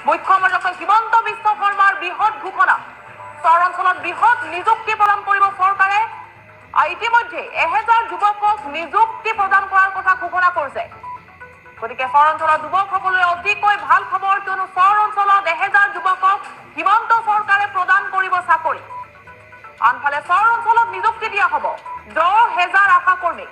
মুখ্যমন্ত্ৰী ডক্টৰ হিমন্ত বিশ্ব শৰ্মাৰ বৃহৎ ঘোষণা। চৰ অঞ্চলত বৃহৎ নিযুক্তি প্ৰদান কৰিব চৰকাৰে আৰু ইতিমধ্যে 1000 যুৱকক নিযুক্তি প্ৰদান কৰাৰ কথা ঘোষণা কৰিছে। গতিকে চৰ অঞ্চলৰ যুৱকসকললৈ অতিকৈ ভাল খবৰ, কিয়নো চৰ অঞ্চলত 1000 যুৱকক হিমন্ত চৰকাৰে প্ৰদান কৰিব চাকৰি। আনফালে চৰ অঞ্চলত নিযুক্তি দিয়া হ'ব 10,000 আশা কৰ্মীক।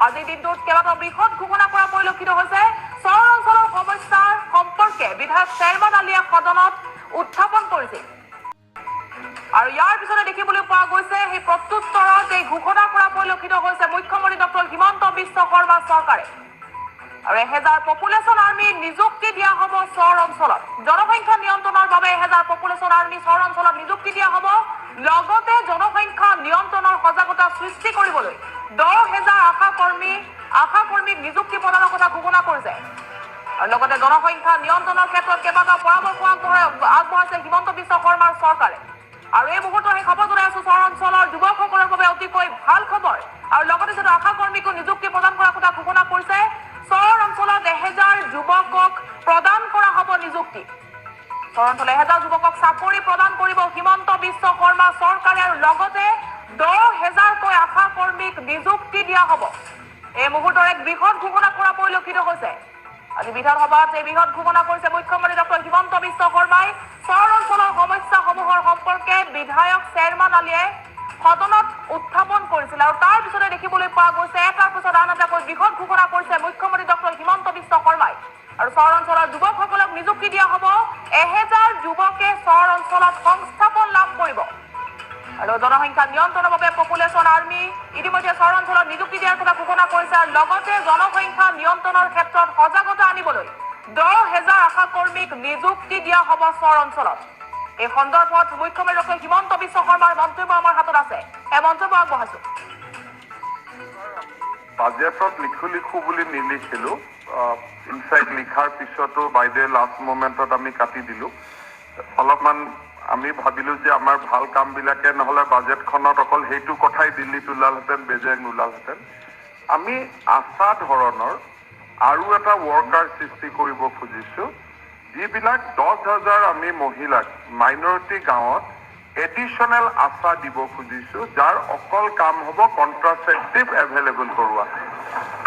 আজিৰ দিনটোত কেইবাটাও বৃহৎ ঘোষণা কৰা পৰিলক্ষিত হৈছে। চৰ অঞ্চলৰ সমস্যাৰ সম্পৰ্কে বিধায়ক শ্বেৰমান আলীয়ে সদনত উত্থাপন কৰিছিল আৰু ইয়াৰ পিছতে দেখিবলৈ পোৱা গৈছে, সেই প্ৰত্যুত্তৰত এই ঘোষণা কৰা পৰিলক্ষিত হৈছে মুখ্যমন্ত্ৰী ডক্টৰ হিমন্ত বিশ্ব শৰ্মা চৰকাৰে। আৰু 1000 পপুলেশ্যন আৰ্মী নিযুক্তি দিয়া হ'ব চৰ অঞ্চলত। জনসংখ্যা নিয়ন্ত্ৰণৰ বাবে 1000 পপুলেশ্যন আৰ্মী চৰ অঞ্চলত নিযুক্তি দিয়া হ'ব। লগতে জনসংখ্যা নিয়ন্ত্ৰণৰ সজাগতা সৃষ্টি কৰিবলৈ 10,000 আশাকৰ্মীক নিযুক্তি প্ৰদানৰ কথা ঘোষণা কৰিছে। আৰু লগতে জনসংখ্যা নিয়ন্ত্ৰণৰ ক্ষেত্ৰত কেইবাটাও পৰামৰ্শ আগবঢ়াইছে হিমন্ত বিশ্ব শৰ্মাৰ চৰকাৰে। আৰু এই মুহূৰ্তত সেই খবৰ জনাই আছো, চৰ অঞ্চলৰ যুৱকসকলৰ বাবে অতিকৈ ভাল খবৰ। আৰু লগতে যিটো আশাকৰ্মীকো নিযুক্তি প্ৰদান কৰাৰ কথা ঘোষণা কৰিছে, চৰ অঞ্চলত 1000 যুৱকক প্ৰদান কৰা হ'ব নিযুক্তি। চৰ অঞ্চলত 1000 যুৱকক চাকৰি প্ৰদান কৰিব হিমন্ত বিশ্ব শৰ্মা চৰকাৰে আৰু লগতে 10,000কৈ আশাকৰ্মীক নিযুক্তি দিয়া হ'ব। এই মুহূৰ্তৰ এক বৃহৎ ঘোষণা কৰা পৰিলক্ষিত হৈছে। আজি বিধানসভাত এই বৃহৎ ঘোষণা কৰিছে মুখ্যমন্ত্ৰী ডক্টৰ হিমন্ত বিশ্ব শৰ্মাই। চৰ অঞ্চলৰ সমস্যাসমূহৰ সম্পৰ্কে বিধায়ক শ্বেৰমান আলীয়ে সদনত উত্থাপন কৰিছিল আৰু তাৰ পিছতে দেখিবলৈ পোৱা গৈছে, এটাৰ পিছত আন এটাকৈ বৃহৎ ঘোষণা কৰিছে মুখ্যমন্ত্ৰী ডক্টৰ হিমন্ত বিশ্ব শৰ্মাই। আৰু চৰ অঞ্চলৰ যুৱকসকলক নিযুক্তি দিয়া হ'ব। 1000 যুৱকে চৰ অঞ্চলত সংস্থাপন লাভ কৰিব। আৰু জনসংখ্যা নিয়ন্ত্ৰণৰ বাবে পপুলেশ্যন আৰ্মি ইতিমধ্যে চৰ অঞ্চলত নিযুক্তি দিয়াৰ কথা ঘোষণা কৰিছে। আৰু লগতে জনসংখ্যা নিয়ন্ত্ৰণৰ ক্ষেত্ৰত সজাগতা আনিবলৈ 10,000 আশাকৰ্মীক নিযুক্তি দিয়া হ'ব চৰ অঞ্চলত। এই সন্দৰ্ভত মুখ্যমন্ত্ৰী ডক্টৰ হিমন্ত বিশ্ব শৰ্মাৰ মন্তব্য আমাৰ হাতত আছে, এই মন্তব্য আগবঢ়াইছো। বাজেটত লিখো লিখো বুলি নিলিখিলো। ইনফেক্ট লিখাৰ পিছতো বাইদেৱে লাষ্ট মমেণ্টত আমি কাটি দিলো অলপমান। আমি ভাবিলো যে আমাৰ ভাল কামবিলাকে নহ'লে বাজেটখনত অকল সেইটো কথাই দিল্লীত ওলালহেঁতেন, বেজেং ওলালহেঁতেন। আমি আশা ধৰণৰ আৰু এটা ৱৰ্কাৰ সৃষ্টি কৰিব খুজিছো, যিবিলাক 10,000 আমি মহিলাক মাইনৰিটি গাঁৱত এডিশ্যনেল আশা দিব খুজিছো, যাৰ অকল কাম হ'ব কণ্ট্ৰাচেপ্টিভ এভেইলেবল কৰোৱা।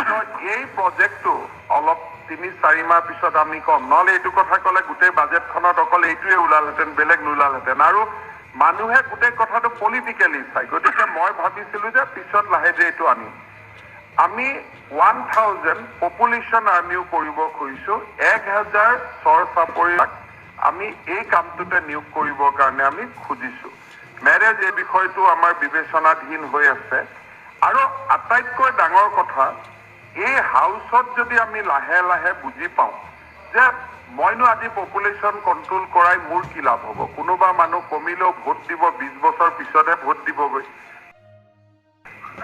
তো এই প্ৰজেক্টটো অলপ 3-4 মাহ পিছত আমি ক'ম। নহ'লে এইটো কথা ক'লে গোটেই বাজেটখনত অকল এইটোৱে ওলালহেঁতেন, বেলেগ নোলালহেঁতেন আৰু মানুহে গোটেই কথাটো পলিটিকেলি চায়। গতিকে মই ভাবিছিলো যে পিছত লাহে ধীৰে এইটো আনিম। আমি 1000 পপুলেশ্যন আৰ্মিও কৰিব খুজিছো। 1000 চৰ চাপৰিক আমি এই কামটোতে নিয়োগ কৰিবৰ কাৰণে আমি খুজিছো। মেৰেজ এই বিষয়টো আমাৰ বিবেচনাধীন হৈ আছে। আৰু আটাইতকৈ ডাঙৰ কথা, এই হাউচত যদি আমি লাহে লাহে বুজি পাওঁ যে মইনো আজি পপুলেশ্যন কণ্ট্ৰল কৰাই মোৰ কি লাভ হ'ব, কোনোবা মানুহ কমিলেও ভোট দিব, 20 বছৰ পিছতহে ভোট দিবগৈ।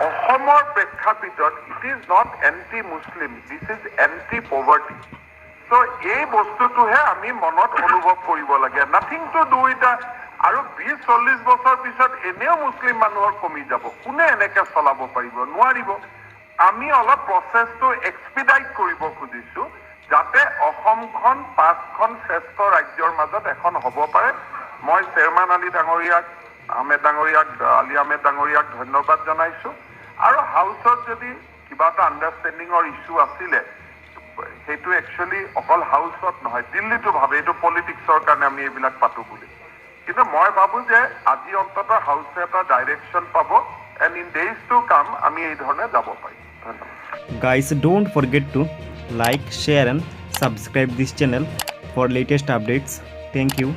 অসমৰ প্ৰেক্ষাপটত it is not anti Muslim, this is anti poverty. So এই বস্তুটোহে আমি মনত অনুভৱ কৰিব লাগে, নাথিং টু do with. আৰু 20-40 বছৰ পিছত এনেও মুছলিম মানুহৰ কমি যাব। কোনে এনেকে চলাব পাৰিব? নোৱাৰিব। আমি অলপ প্ৰচেছটো এক্সপিডাইট কৰিব খুজিছো, যাতে অসমখন পাঁচখন শ্ৰেষ্ঠ ৰাজ্যৰ মাজত এখন হ'ব পাৰে। মই শ্বেৰমান আলী ডাঙৰীয়াক, আহমেদ ডাঙৰীয়াক, আলী আহমেদ ডাঙৰীয়াক ধন্যবাদ জনাইছো। আৰু হাউচত যদি কিবা এটা আণ্ডাৰষ্টেণ্ডিঙৰ ইছ্যু আছিলে, সেইটো একচুৱেলি অকল হাউচত নহয়, দিল্লীতো ভাবে এইটো পলিটিক্সৰ কাৰণে আমি এইবিলাক পাতো বুলি। কিন্তু মই ভাবো যে আজি অন্ততঃ হাউচে এটা ডাইৰেকশ্যন পাব and in days to come আমি এই ধৰণে যাব পাৰিম। ধন্যবাদ। Guys, don't forget to like, share and subscribe this channel for latest updates. Thank you.